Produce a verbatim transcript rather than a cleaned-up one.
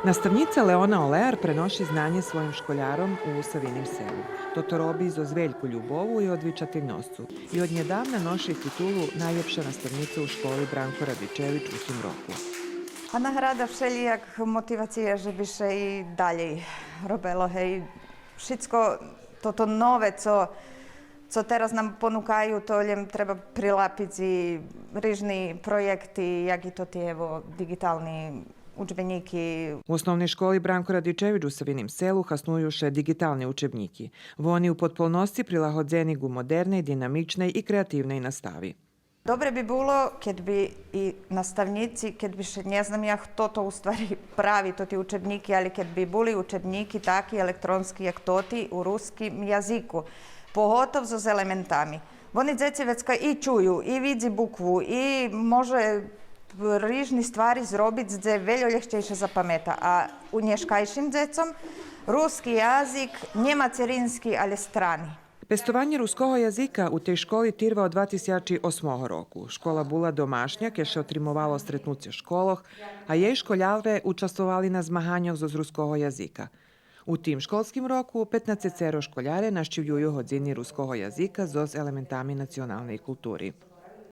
Наставнїца Леона Олеар преноши знанє своїм школяром у Савиним Селу. Тото роби зоз вельку любову и одвичательносцу. И однєдавна ноши титулу найлєпша наставнїца у школи Бранко Радичевич у тим року. А награда вшелїяк мотивация же би ше и далєй робело, гей. Шицко тото нове, цо, цо тераз нам понукаю, то лєм треба прилапиц и рижни проєкти, як и тоти, ево, диґитални уджбенїки. У Основней школи Бранко Радичевич у Савиним Селу хасную ше диґитални учебнїки. Вони у подполносци прилагодзени ґу модерней, динамичней и креативней настави. Добре би було кед би и наставнїци, кед би ше, нє знам я хто то у ствари прави тоти учебнїки, але кед би були учебнїки таки електронски як тоти у руским язику, поготов зоз елементами. Вони дзеци вецка и чую, и видзи букву, и може рижни ствари зробиц дзе вельо лєгчейше запамета. А у нєшкайшим дзецом руски язик нє мацерински, але страни. Пестованє руского язика у тей школи тирва од два тисячи осмого року. Школа була домашня, кед ше отримовало стретнуце школох, а єй школяре участвовали на змаганьох зоз руского язика. У тим школским року петнацецеро школяре нащивюю годзини руского язика зоз елементами националней култури.